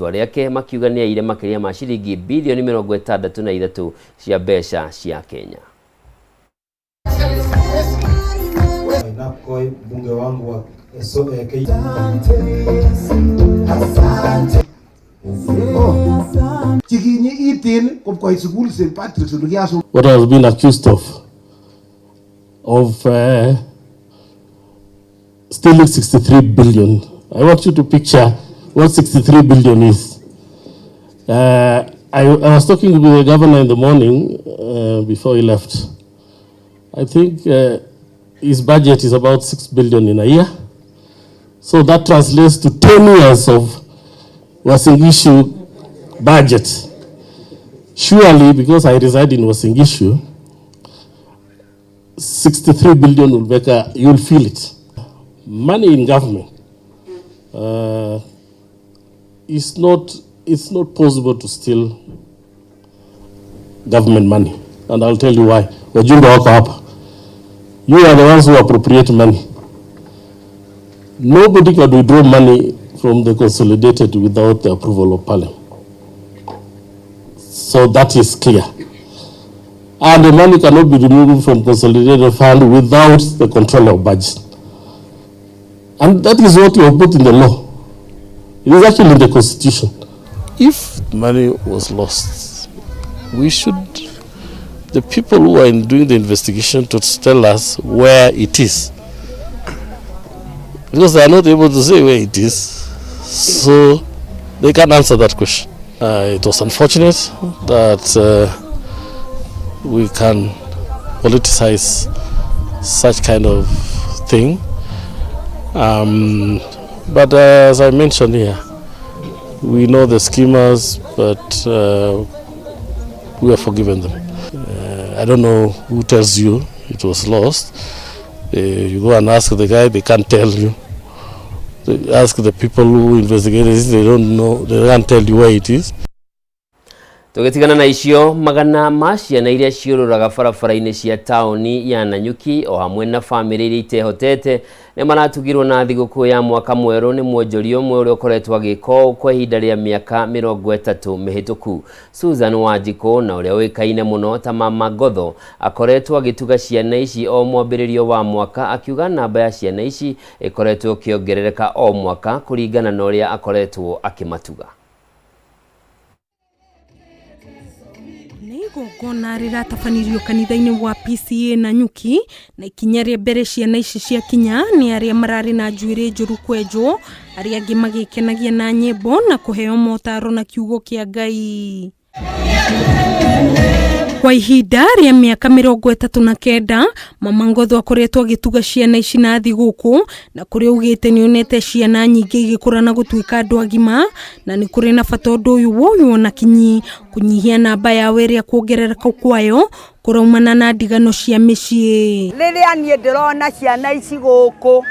Rĩake makiuga nĩ aire makĩria ma ciringi bilioni 63 cia mbeca cia Kenya. Ainabkoi mbunge wangu wa so, Chikinyi itin kopkoit sukul St. Patrick's ole kiasom. What I was being accused of stealing 63 billion. I want you to picture what 63 billion is. I was talking with the governor in the morning before he left. I think his budget is about 6 billion in a year. So that translates to 10 years of Uasin Gishu budget. Surely, because I reside in Uasin Gishu, 63 billion will make a, you'll feel it. Money in government is not, it's not possible to steal government money. And I'll tell you why. Wajumbe wako hapa. You are the ones who appropriate money. Nobody can withdraw money from the consolidated without the approval of parliament. So that is clear. And the money cannot be removed from consolidated fund without the control of budget. And that is what you have put in the law. It is actually in the constitution. If money was lost, we should, the people who are in doing the investigation to tell us where it is. Because they are not able to say where it is, so they can't answer that question. It was unfortunate that we can politicize such kind of thing. But as I mentioned here, we know the schemers, but we have forgiven them. I don't know who tells you it was lost. You go and ask the guy, they can't tell you. They ask the people who investigated it, they don't know, they can't tell you where it is. Tũgĩtigana na icio, magana ma ciana iria ciũrũraga barabara-inĩ cia taũni ya Nanyuki o hamwe na bamĩrĩ iria itehotete nĩ maratugirwo na thigũkũ ya mwaka mwerũ nĩ mwonjoria ũmwe ũrĩa ũkoretwo agĩka ũũ kwa ihinda rĩa mĩaka 30 mĩhĩtũku. Susan Wanjikũ, na ũrĩa ũĩkaine mũno ta Mama Ngotho, akoretwo agĩtuga ciana ici o mwambĩrĩrio wa mwaka, akiuga namba ya ciana ici ĩkoretwo ĩkĩongerereka o mwaka kũringana na ũrĩa akoretwo akĩmatuga. Nĩ igongona rĩratabanirio kanitha-inĩ wa PCEA Nanyuki, na ikinya rĩa mbere ciana ici ciakinya nĩ arĩa mararĩ na njuĩrĩ njũru kwenjwo, arĩa angĩ magĩkenagia na nyĩmbo na kũheo motaro na kiugo kĩa Ngai. Kwa ihinda rĩa mĩaka 39, Mama Ngotho akoretwo agĩtuga ciana ici na thigũkũ, na kũrĩa augĩte nĩonete ciana nyingĩ igĩkũra na gũtuĩka andũ agima, na nĩ kũrĩ na bata ũndũ ũyũ woywo na kinyi kũnyihia namba yao ĩrĩa kuongerereka kwayo kũraumana na ndigano cia mĩciĩ. Rĩrĩa niĩ ndĩrona ciana ici gũkũ,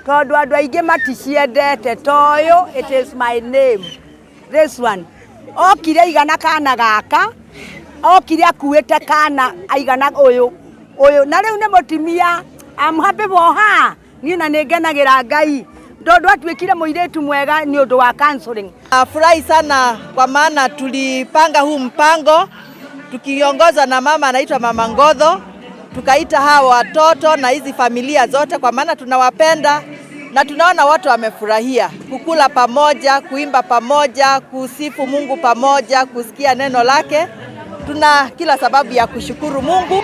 tondũ andũ aingĩ maticiendete, toyũ, it is my name, this one okire igana kana gaka okire akuĩte kana aigana ũyũ ũyũ, na rĩu nĩ mũtimia. I'm happy for her. Niĩ na nĩ ngenagĩra Ngai tondũ atuĩkire mũirĩtu mwega nĩ ũndũ wa counseling. Nafurahi sana kwa maana tulipanga huu mpango tukiongozwa na mama anaitwa Mama Ngotho, tukaita hawa watoto na hizi familia zote kwa maana tunawapenda na tunaona watu wamefurahia kukula pamoja, kuimba pamoja, kusifu Mungu pamoja, kusikia neno lake. Tuna kila sababu ya kushukuru Mungu.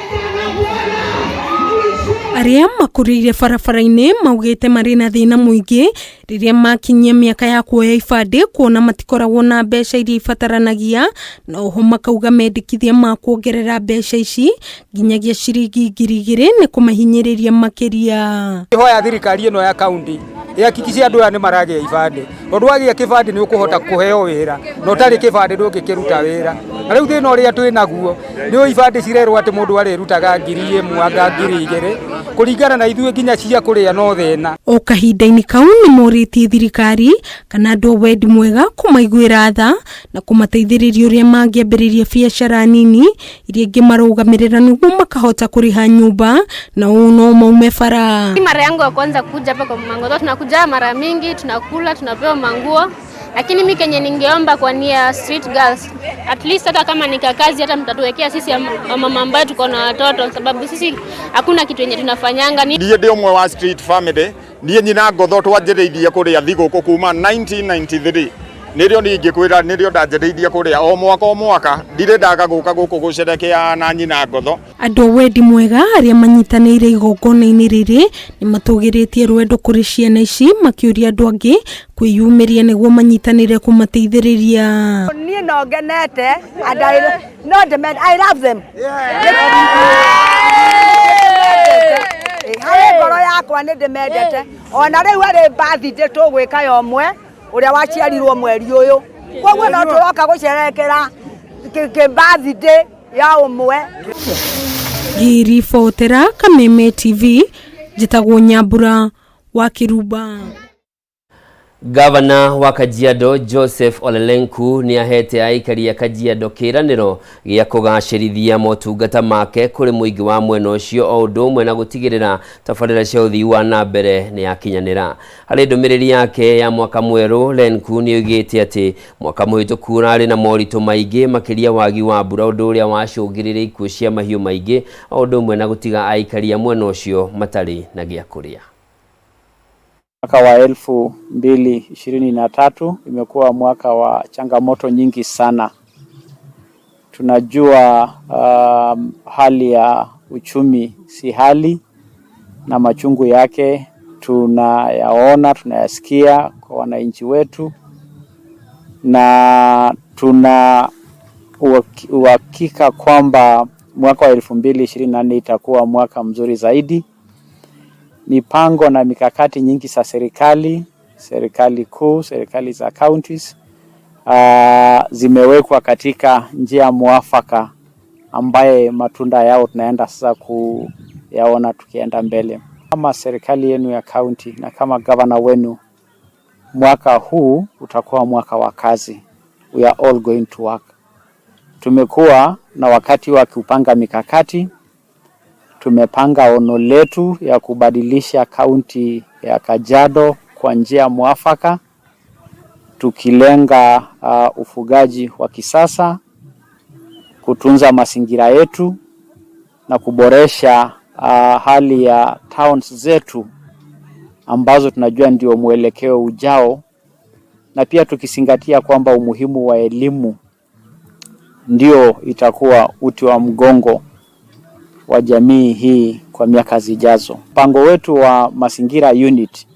Arĩa makũrĩire barabara-inĩ maugĩte marĩ na thĩna mũingĩ rĩrĩa makinyia mĩaka ya kuoya ibandĩ, kuona matikoragwo na mbeca iria ibataranagia, na oho makauga mendekithia ma kuongerera mbeca ici nginyagia ciringi 2000 nĩ kũmahinyĩrĩria makĩria. Hoya thirikari ĩno ya kaunti ihakikishe andũ aya nĩ maragĩa ibandĩ, tondũ wagĩa kĩbandĩ nĩ ũkũhota kũheo wĩra, na ũtarĩ kĩbandĩ ndũngĩkĩruta wĩra. Na rĩu thĩna ũrĩa twĩ naguo nĩ ibandĩ cirerwo atĩ mũndũ arĩrutaga 1000 anga 2000, kũringana na ithuĩ nginya cia kũrĩa no thĩna. O kahinda-inĩ kau nĩ morĩtie thirikari kana andũ a wendi mwega kũmaiguĩra tha na kũmateithĩrĩria ũrĩa mangĩambĩrĩria biacara nini iria ingĩmarũgamĩrĩra nĩguo makahota kũrĩha nyũmba na ũũ no maume bara. Mara yangu ya kwanza kuja hapa kwa Mama Ngotho, tunakuja mara mingi, tunakula, tunapewa manguo. Lakini mi kenye ningeomba kwa nia street girls, at least hata kama ni kazi, hata mtatuwekea sisi wamama ambayo tuko na watoto, sababu sisi hakuna kitu yenye tunafanyanga ni Niĩ ndĩ ũmwe wa street family. Niĩ Nyina Ngotho twanjĩrĩirie kũrĩa thigũkũ kuma 1993. Nĩrĩo niĩ ingĩkwĩra nĩrĩo ndanjĩrĩirie kũrĩa o mwaka o mwaka, ndirĩ ndaga gũka gũkũ gũcerekea na Nyina Ngotho. Andũ a wendi mwega arĩa manyitanĩire igongona-inĩ rĩrĩ nĩ matũgĩrĩtie rwendo kũrĩ ciana ici, makĩũria andũ angĩ kwĩyumĩria nĩguo manyitanĩre kũmateithĩrĩria. Niĩ no ngenete and I, no ndĩmende, I love them. Harĩ ngoro yakwa nĩ ndĩmendete. Ona rĩu arĩ birthday tũgwĩka ya ũmwe ũrĩa waciarirwo mweri ũyũ, koguo no tũroka gũcerekera kĩ birthday ya ũmwe. Ngĩribotera Kameme TV, njĩtagwo Nyambura wa Kĩrumba. Gavana wa Kajiado Joseph Ole Lenku nĩ ahete aikari a Kajiado kĩĩranĩro gĩa kũgacĩrithia motungata make kũrĩ mũingĩ wa mwena ũcio, o ũndũ ũmwe na gũtigĩrĩra tabarĩra cia ũthii wa na mbere nĩ yakinyanĩra. Harĩ ndũmĩrĩri yake ya mwaka mwerũ, Lenku nĩ oigĩte atĩ mwaka mũhĩtũku ũrarĩ na moritũ maingĩ, makĩria wagi wa mbura, ũndũ ũrĩa wacũngĩrĩire ikuũ cia mahiũ maingĩ, o ũndũ ũmwe na gũtiga aikari a mwena ũcio matarĩ na gĩa kũrĩa. Mwaka wa 2023 imekuwa mwaka wa changamoto nyingi sana. Tunajua hali ya uchumi si hali na machungu yake tunayaona, tunayasikia kwa wananchi wetu, na tuna uhakika kwamba mwaka wa 2024 itakuwa mwaka mzuri zaidi. Mipango na mikakati nyingi za serikali, serikali kuu, serikali za counties zimewekwa katika njia mwafaka ambaye matunda yao tunaenda sasa kuyaona tukienda mbele. Kama serikali yenu ya county na kama governor wenu, mwaka huu utakuwa mwaka wa kazi. We are all going to work. Tumekuwa na wakati wa kupanga mikakati. Tumepanga ono letu ya kubadilisha kaunti ya Kajiado kwa njia mwafaka, tukilenga ufugaji wa kisasa, kutunza mazingira yetu na kuboresha hali ya towns zetu ambazo tunajua ndio mwelekeo ujao, na pia tukizingatia kwamba umuhimu wa elimu ndio itakuwa uti wa mgongo wa jamii hii kwa miaka zijazo. Mpango wetu wa mazingira unit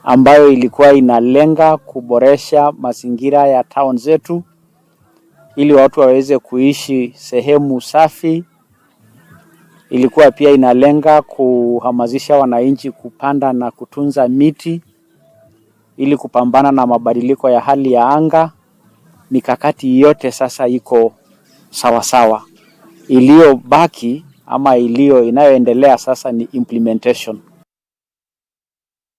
ambayo ilikuwa inalenga kuboresha mazingira ya town zetu ili watu waweze kuishi sehemu safi. Ilikuwa pia inalenga kuhamasisha wananchi kupanda na kutunza miti ili kupambana na mabadiliko ya hali ya anga. Mikakati yote sasa iko sawasawa, iliyobaki ama iliyo inayoendelea sasa ni implementation.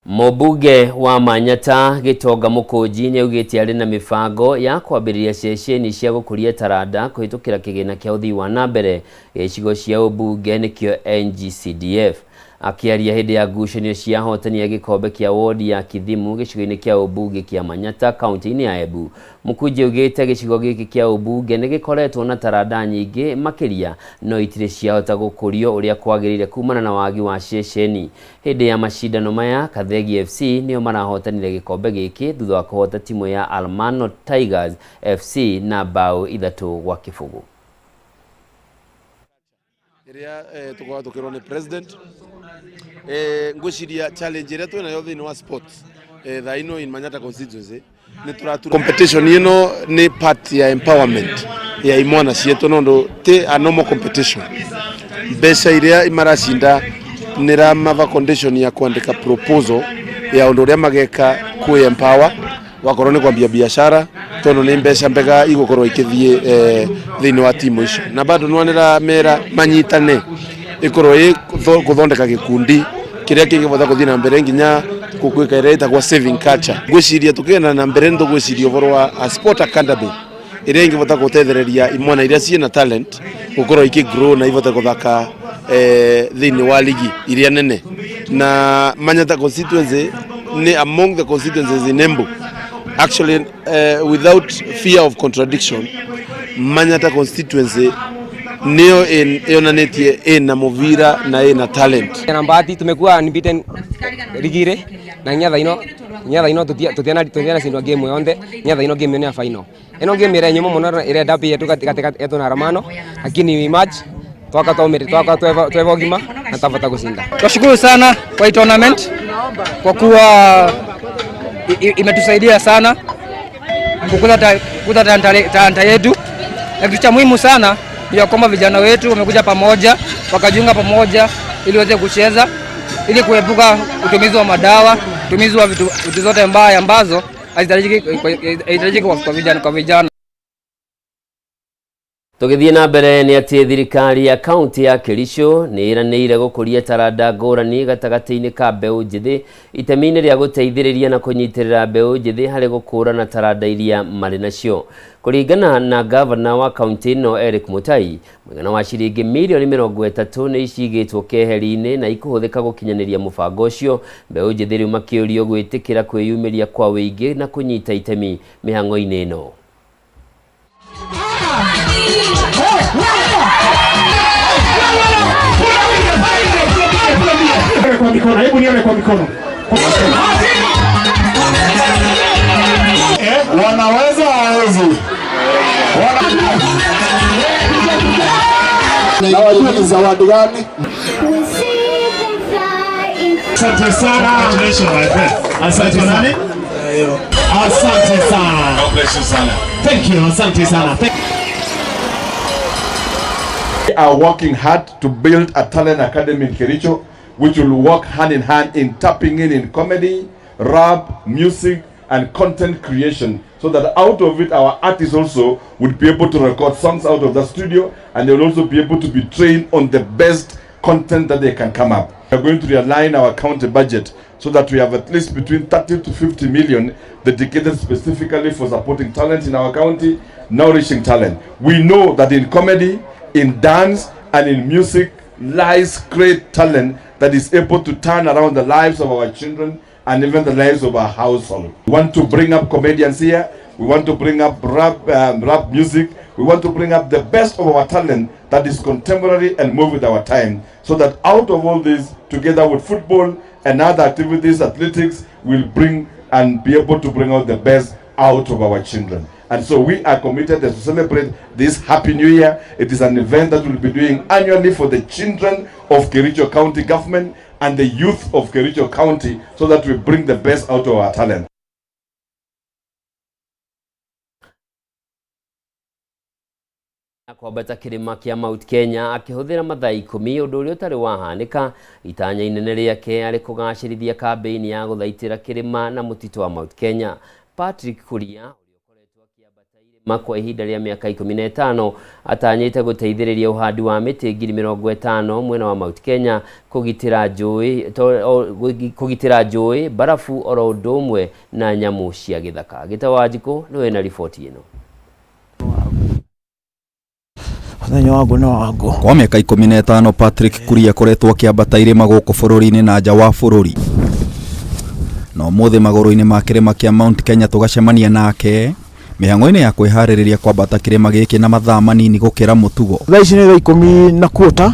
Mũmbunge wa Manyata Gĩtonga Mũkũnji nĩaugĩte arĩ na mĩbango ya kwambĩrĩria ceceni cia gũkũria taranda kũhĩtũkĩra kĩgĩna kĩa ũthii wa na mbere gĩa icigo cia ũmbunge, nĩkĩo NGCDF. Akĩaria hĩndĩ ya ngucanio cia ahotani a gĩkombe kĩa wodi ya Kithimu gĩcigo-inĩ kĩa ũmbunge kĩa Manyata kaunti-inĩ ya Embu, Mũkũnji augĩte gĩcigo gĩkĩ kĩa ũmbunge nĩ gĩkoretwo na taranda nyingĩ makĩria, no itirĩ ciahota gũkũrio ũrĩa kwagĩrĩire kumana na wagi wa ceceni. Hĩndĩ ya macindano maya, Kathegi FC nĩo marahotanire gĩkombe gĩkĩ thutha wa kũhota timu ya Almano Tigers FC na bao 3-0. Ĩrĩa tũkoragwo tũkĩrwo nĩ president, ngwĩciria challenge ĩrĩa twĩnayo thĩinĩ wa sports thaa ino in Manyata constituency nĩ tũratura competition ĩno nĩ part ya empowerment ya imwana cietũ, nondũ ti a normal competition. Mbeca iria imaracinda nĩ ramava condition ya kwandĩka proposal ya ũndũ ũrĩa mageka kwĩ empower, wakorwo nĩ kwambia biashara, tondu nĩ mbeca mbega igũkorwo ikĩthiĩ thĩinĩ wa timu icio. Na bado nwanĩra mera manyitane, ĩkorwo ĩ gũthondeka gĩkundi kĩrĩa kĩngĩbota gũthiĩ na mbere nginya gũkwĩka ĩrĩa ĩtagwo saving culture. Ngwĩciria tũkĩgenda na mbere nĩ tũgwĩciria ũhoro wa a sport academy ĩrĩa ĩngĩbota gũtethereria imwana iria ciĩna talent gũkorwo ikĩ grow na ivote gũthaka thĩinĩ wa ligi iria nene. Na Manyata constituency nĩ among the constituencies in Embu. Actually, without fear of contradiction, Manyatta constituency niyo yonanitie ina muvira na ina talent. Na bahati tumekuwa unbeaten rigire na nya thaino tutiana cindwa game yothe nya thaino game ino ya final ino game ira nyumu muno irenda pia yetu katikati yetu na Ramano, lakini we match twaka twaumire twaka twevo gima na tavata kushinda. Tunashukuru sana kwa hii tournament kwa kuwa imetusaidia sana kukuza talanta yetu, na kitu cha muhimu sana ni ya kwamba vijana wetu wamekuja pamoja wakajiunga pamoja ili waweze kucheza ili kuepuka utumizi wa madawa, utumizi wa vitu zote mbaya ambazo hazihitajiki kwa vijana. Tũgĩthiĩ na mbere nĩ atĩ thirikari ya kaunti ya Kericho nĩ ĩranĩire gũkũria taranda ngũrani gatagatĩ-inĩ ka mbeũ njĩthĩ itemi-inĩ rĩa gũteithĩrĩria na kũnyitĩrĩra mbeũ njĩthĩ harĩ gũkũrana taranda iria marĩ nacio. Kũringana na gavana wa kaunti ĩno Eric Mutai, mũigana wa ciringi mirioni 30 nĩ cigĩtwo keheri-inĩ na ikũhũthĩka gũkinyanĩria mũbango ũcio. Mbeũ njĩthĩ rĩu makĩũrio gwĩtĩkĩra kwĩyumĩria kwa wĩingĩ na kũnyita itemi mĩhang'o-inĩ ĩno. Kwa mikono, hebu nione kwa mikono. Wanaweza hawezi. Na wajua ni zawadi gani? Asante sana. Asante sana. Asante sana. God bless you sana. Thank you. Asante sana. We are working hard to build a talent academy in Kericho, which will work hand in hand in tapping in comedy, rap, music, and content creation, so that out of it, our artists also would be able to record songs out of the studio, and they will also be able to be trained on the best content that they can come up. We are going to realign our county budget so that we have at least between 30 to 50 million dedicated specifically for supporting talent in our county, nourishing talent. We know that in comedy, in dance, and in music lies great talent that is able to turn around the lives of our children and even the lives of our household. We want to bring up comedians here. We want to bring up rap music. We want to bring up the best of our talent that is contemporary and move with our time, so that out of all this, together with football and other activities, athletics, will bring and be able to bring out the best out of our children. And so we are committed to celebrate this Happy New Year. It is an event that we'll be doing annually for the children of Kericho County government and the youth of Kericho County, so that we bring the best out of our talent. Kwambata kĩrĩma kĩa Mount Kenya akĩhũthĩra mathaa 10, ũndũ ũrĩa ũtarĩ wahanĩka. Itanya inene rĩake arĩ kũgacĩrithia kambĩini ya gũthaitĩra kĩrĩma na mũtitũ wa Mount Kenya. Patrick Kuria ũrĩa ũkoretwo akĩambata irĩma kwa ihinda rĩa mĩaka 15 atanyĩte gũteithĩrĩria ũhandi wa mĩtĩ 50,000 mwena wa Mount Kenya, kũgitĩra njũĩ, barafu oro ũndũ ũmwe na nyamũ cia gĩthaka. Gĩtaũ Wanjikũ nĩwe na riboti ĩno. Mũthenya wa ngũ nĩ wa ngũ. Kwa mĩaka 15 Patrick Kuria akoretwo akĩambata irĩma gũkũ bũrũri-inĩ na nja wa bũrũri. Na ũmũthĩ magũrũ-inĩ ma kĩrĩma kĩa Mount Kenya tũgacemania nake mĩhang'o-inĩ ya kwĩharĩrĩria kwambata kĩrĩma gĩkĩ na mathaa manini gũkĩra mũtugo. Thaa ici nĩ thaa 10:15,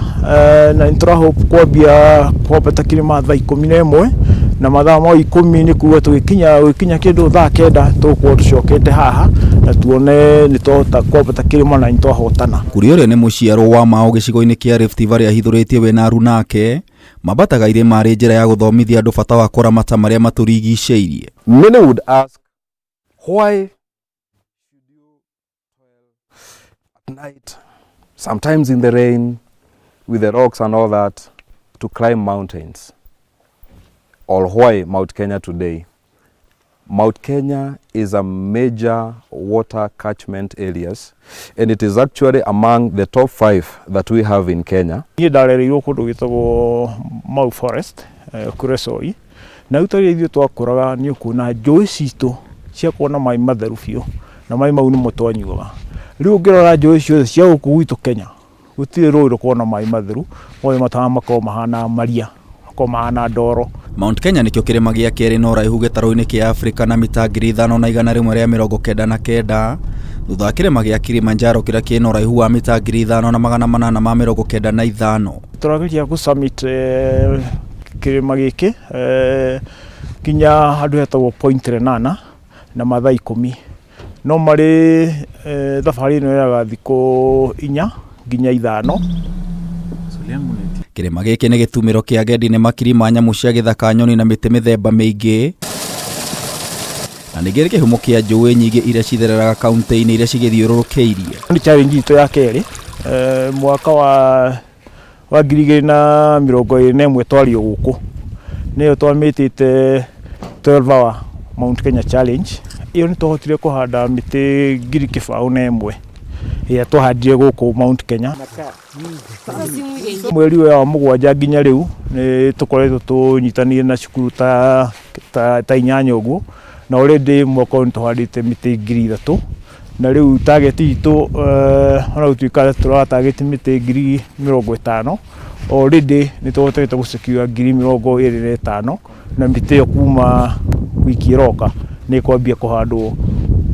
na nĩ tũrahope kwambia kwambata kĩrĩma thaa 11, na mathaa ma 10 nĩ kuga tũgĩkinya kĩndũ thaa 9 tũgũkorwo tũcokete haha na tuone nĩ twahota kwambata kĩrĩma na nĩ twahotana. Kuria ũrĩa nĩ mũciarwo wa Mao gĩcigo-inĩ kĩa Rift Valley ahithũrĩtie we na aruna ake mambataga irĩma arĩ njĩra ya gũthomithia andũ bata wa kũramata marĩa matũrigicĩirie. Many would ask why should you toil at night, sometimes in the rain, with the rocks and all that, to climb mountains? Or why Mount Kenya today? Mount Kenya is a major water catchment areas, and it is actually among the top 5 that we have in Kenya. Niĩ ndarereirwo kũndũ gwĩtagwo Mau Forest, Kuresoi, na rĩu tarĩrĩa ithuĩ twakũraga nĩ ũkuona njũĩ citũ ciakorwo na maĩ matheru biũ, na maĩ mau nĩmo twanyuaga. Rĩu ũngĩrora njũĩ ciothe cia gũkũ gwitũ Kenya, gũtirĩ rũĩ rũkoragwo na maĩ matheru, mothe matũmaga makorwo mahana maria. makoragwo mahana ndoro. Mount Kenya nĩkĩo kĩrĩma gĩa kerĩ na ũraihu gĩtarũ-inĩ kĩa Afrika na mita 5199, thutha wa kĩrĩma gĩa Kilimanjaro kĩrĩa kĩna ũraihu wa mita 5895. Tũrageria gũ summit kĩrĩma gĩkĩ nginya handũ hetagwo Point Lenana na mathaa 10, no marĩ thabarĩ ĩno yoyaga thikũ 4 nginya 5. Kĩrĩma gĩkĩ nĩ gĩtumĩro kĩa agendi nĩ makiri ma nyamũ cia gĩthaka, nyoni na mĩtĩ mĩthemba mĩingĩ, na ningĩ nĩ kĩhumo kĩa njũĩ nyingĩ iria cithereraga kaunti-inĩ iria cigĩthiũrũrũkĩirie. Nĩ challenge itũ ya kerĩ, mwaka wa 2021 twario gũkũ, nĩyo twamĩtĩte 12 hour Mount Kenya Challenge. Ĩyo nĩ twahotire kũhanda mĩtĩ 1,001 ĩrĩa twahandire gũkũ Mount Kenya. Mweri ũyũ wa 7 nginya rĩu nĩ tũkoretwo tũnyitanĩire na cukuru ta 8 ũguo, na already mwaka ũyũ nĩ tũhandĩte mĩtĩ 3,000, na rĩu target itũ ona gũtuĩka tũra target mĩtĩ 50,000, already nĩ tũhotete gũ secure 25,000, na mĩtĩ ĩyo kuma wiki ĩroka nĩ ĩkwambia kũhandwo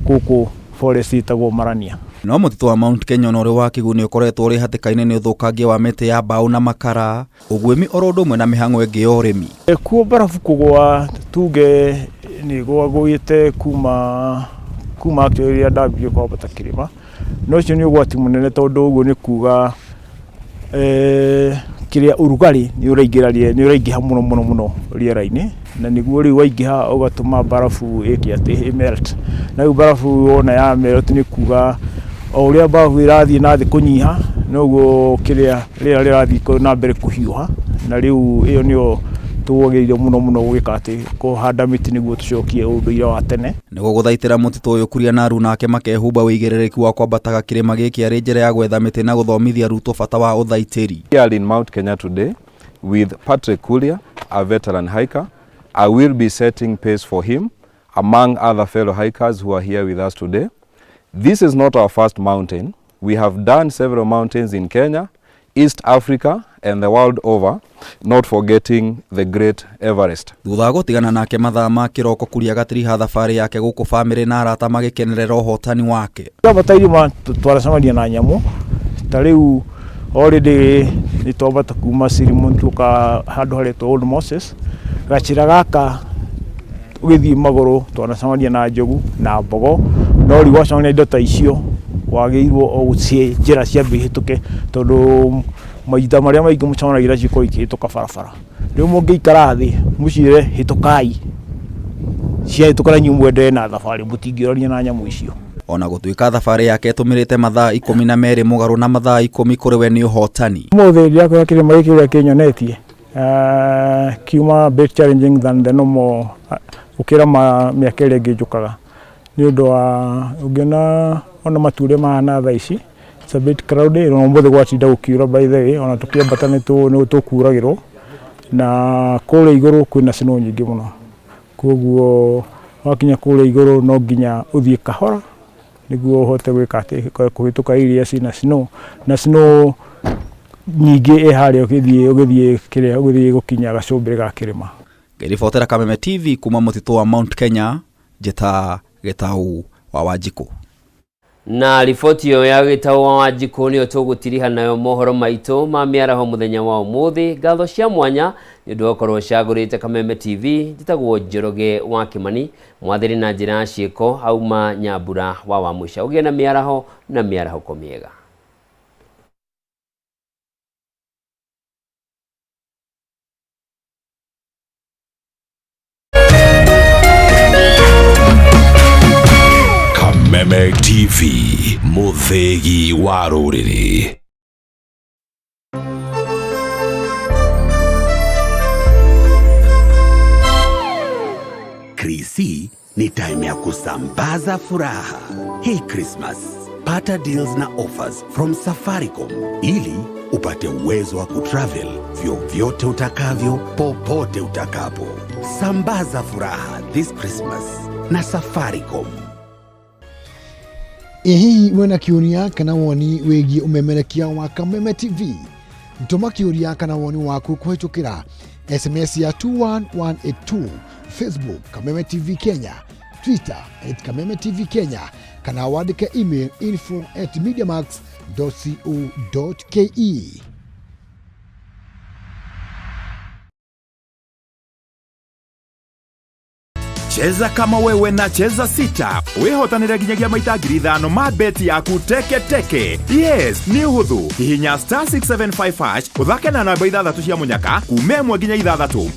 gũkũ forest ĩtagwo Marania. No mũtitũ wa Mount Kenya ona ũrĩ wa kĩguni ũkoretwo ũrĩ hatĩka-inĩ nĩ ũthũkangia wa mĩtĩ ya mbaũ na makara, ũguĩmi oro ũndũ ũmwe na mĩhang'o ĩngĩ ya ũrĩmi. Kuo barabu kũgũa tuge nĩ gwagũĩte kuma actually rĩrĩa ndambirie kwambata kĩrĩma, na ũcio nĩ ũgwati mũnene tondũ ũguo nĩ kuga kĩrĩa ũrugarĩ nĩ ũraingĩra, nĩ ũraingĩha mũno mũno mũno rĩera-inĩ, na nĩguo rĩu waingĩha ũgatũma barabu ĩke atĩ ĩ melt, na rĩu barabu wona ya melt nĩ kuga o ũrĩa barabu ĩrathiĩ na thĩ kũnyiha noguo kĩrĩa rĩera rĩrathiĩ na mbere kũhiũha, na rĩu ĩyo nĩyo twagĩrĩire mũno mũno gwĩka atĩ kũhanda mĩtĩ nĩguo tũcokie ũndũire wa tene. Nĩguo gũthaitĩra mũtitũ ũyũ, Kuria na aruna ake makehumba wĩigĩrĩrĩki wa kwambataga kĩrĩma gĩkĩ arĩ njĩra ya gwetha mĩtĩ na gũthomithia arutwo bata wa ũthaitĩri. We are in Mount Kenya today with Patrick Kuria, a veteran hiker. I will be setting pace for him among other fellow hikers who are here with us today. This is not our first mountain. We have done several mountains in Kenya, East Africa and the world over, not forgetting the Great Everest. Thutha wa gũtigana nake mathaa ma kĩroko, Kuria agatiriha thabarĩ yake gũkũ bamĩrĩ na arata magĩkenerera ũhotani wake. Twambata irĩma twaracemania na nyamũ ta rĩu already nĩ twambata kuma Sirimon tuoka handũ haretwo Old Moses, gacĩra gaka ũgĩthiĩ magũrũ twanacemania na njogu na mbogo, no rĩu wacemania indo ta icio wagĩrĩirwo o gũcihe njĩra ciambe ihĩtũke, tondũ maita marĩa maingĩ mũcemanagia nacio ikoragwo ikĩhĩtũka barabara. Rĩu mũngĩikara thĩ mũciĩre hĩtũkai, ciahĩtũka na inyuĩ mwendelee na thabarĩ, mũtingĩũrania na nyamũ icio. Ona gũtuĩka thabarĩ yake ĩtũmĩrĩte mathaa 12 mũgarũ na mathaa 10 kũrĩ we nĩ ũhotani. Ũmũthĩ ndĩrakwĩra kĩrĩma gĩkĩ ũrĩa kĩnyonetie, kiuma bit challenging than the normal, gũkĩra mĩaka ĩrĩa ĩngĩ njũkaga, nĩ ũndũ wa ũngĩona ona matu ũrĩa mahana thaa ici, it's a bit crowded, ona ũmũthĩ gwatinda gũkiura by the way, ona tũkĩambata nĩ tũkuragĩrwo, na kũrĩa igũrũ kwĩna snow nyingĩ mũno, koguo wakinya kũrĩa igũrũ no nginya ũthiĩ kahora nĩguo ũhote gwĩka atĩ kũhĩtũka iria cina snow, na snow nyingĩ ĩ harĩa ũgĩthiĩ kĩrĩa ũgĩthiĩ gũkinya gacũmbĩrĩ ga kĩrĩma. Ngĩribotera Kameme TV kuma mũtitũ wa Mount Kenya, njĩta Gĩtau wa Wanjikũ. Na riboti ĩyo ya Gĩtau wa Wanjikũ nĩyo tũgũtiriha nayo mohoro maitũ ma mĩaraho mũthenya wa ũmũthĩ. Ngatho cia mwanya nĩ ũndũ wa gũkorwo ũcagũrĩte Kameme TV. Njĩtagwo Njoroge wa Kĩmani, mwathĩri na njĩra ya ciĩko auma Nyambura wa Wamũica. Ũgĩe na mĩaraho na mĩarahũko mĩega. Kameme TV, mũthĩgi wa rũrĩrĩ. Krisi ni time ya kusambaza furaha. Hey Christmas, pata deals na offers from Safaricom ili upate uwezo wa kutravel vyovyote utakavyo popote utakapo. Sambaza furaha this Christmas na Safaricom. Ĩ hihi wĩna kĩũria kana woni wĩgiĩ ũmemerekia wa Kameme TV? Tũma kĩũria kana woni waku kũhĩtũkĩra SMS ya 21182, Facebook Kameme TV Kenya, Twitter at Kameme TV Kenya, kana wandĩke email info at mediamax.co.ke. Cheza kama wewe na Cheza sita wihotanire nginyagia maita 5,000 ma beti yaku teke teke. Yes, nĩ ũhũthũ. Hihinya star 675 hash, ũthake na namba ithathatũ cia mũnyaka kuma 1 nginya 6.